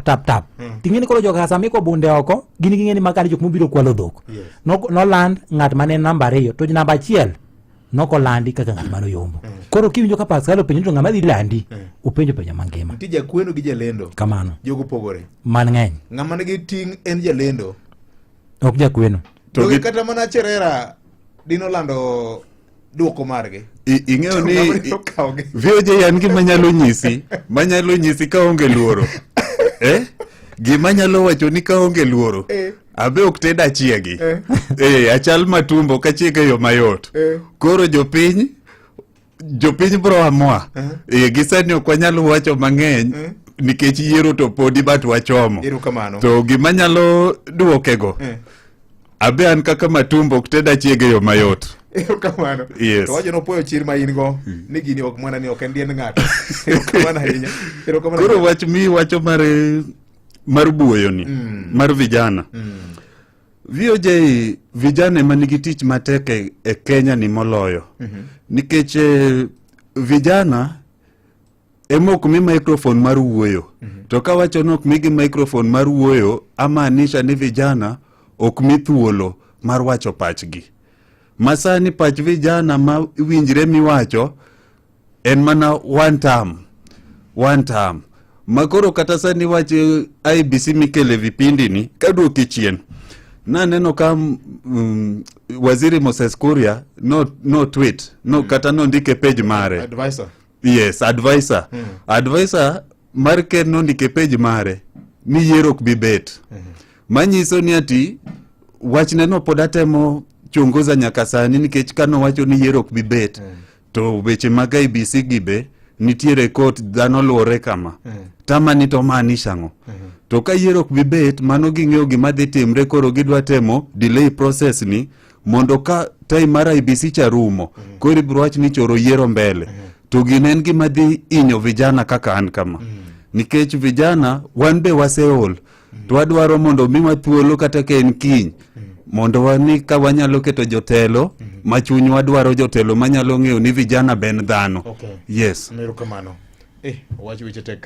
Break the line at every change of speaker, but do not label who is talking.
tap tap ting'e ni koro joka sama iko bunde oko gin ging'e ni makani jok mobiro kwalo dhok.
Yes.
Noland ng'at mane namba 2 to namba 1 nokolandi kaka ng'at mane oyombo. Koro kiwinjo ka Pascal openjo to ng'ama dhi landi, openjo penjo mangima.
Nitie jakweno gi jalendo.
Kamano.
Jogo pogore.
Man ng'eny.
Ng'ama nigi ting' en jalendo.
Ok jakweno.
To
Donge
gi-
kata mana Cherera dinolando duoko margi.
Ing'eyo ni
Ng'ama ne okawogi.
VOJ an gima nyalo nyisi, manyalo nyisi kaonge luoro. Eh? Gima nyalo wacho ni kaonge luoro.
Eh.
Abe ok ted achiegi.
Eh.
Eh, achal matumbo kachiege e yo mayot.
Eh.
Koro jopiny bro amua. Eh, gi sani ok wanyal wacho mang'eny nikech yiero to podi but wachomo.
Erokamano.
To gima nyalo duokego.
Eh.
Abe an kaka matumbo ok ted achiege e yo mayot.
Erokamano.
Yes.
To wacho nopuoyo chir ma in go ni gini ok mana ni ok en diend ng'ato. Erokamano ahinya. Erokamano.
Koro wach mi wacho mar buoyo ni mar vijana. VOJ vijana ema nigi tich matek e Kenya ni moloyo. Nikech vijana ema ok mi microphone mar wuoyo. To kawacho ni ok migi microphone mar wuoyo, amaanisha ni vijana ok mi thuolo mar wacho pachgi. Masani pach vijana ma winjre miwacho en mana one term, one term. Makoro kata sani wach IEBC mikele vipindi ni kaduoki chien naneno ka waziri Moses Kuria no tweet no kata nondike page mare.
Advisor.
Yes, advisor. Advisor mar ker nondike page mare ni yiero ok bi bet. Manyiso ni ati wachne no pod atemo chunguza nyaka sani nikech kanowacho ni yiero ok bi bet to weche mag IEBC gi be nitiere court dhano luore kama tamani to maanisha ang'o to ka yiero ok bi bet mano ging'eyo gima dhi timre koro gidwa temo delay process ni mondo ka time mar IEBC cha rumo koro ibiro wach ni choro yiero mbele to gino en gima dhi hinyo vijana kaka an kama nikech vijana wan be waseol to wadwaro mondo miwa thuolo kata ka en kiny mondo wani ka wanyalo keto jotelo ma chunywa dwaro jotelo manyalo ng'eyo ni vijana be en dhano.
Okay.
Yes.
Erokamano. Wach weche tek.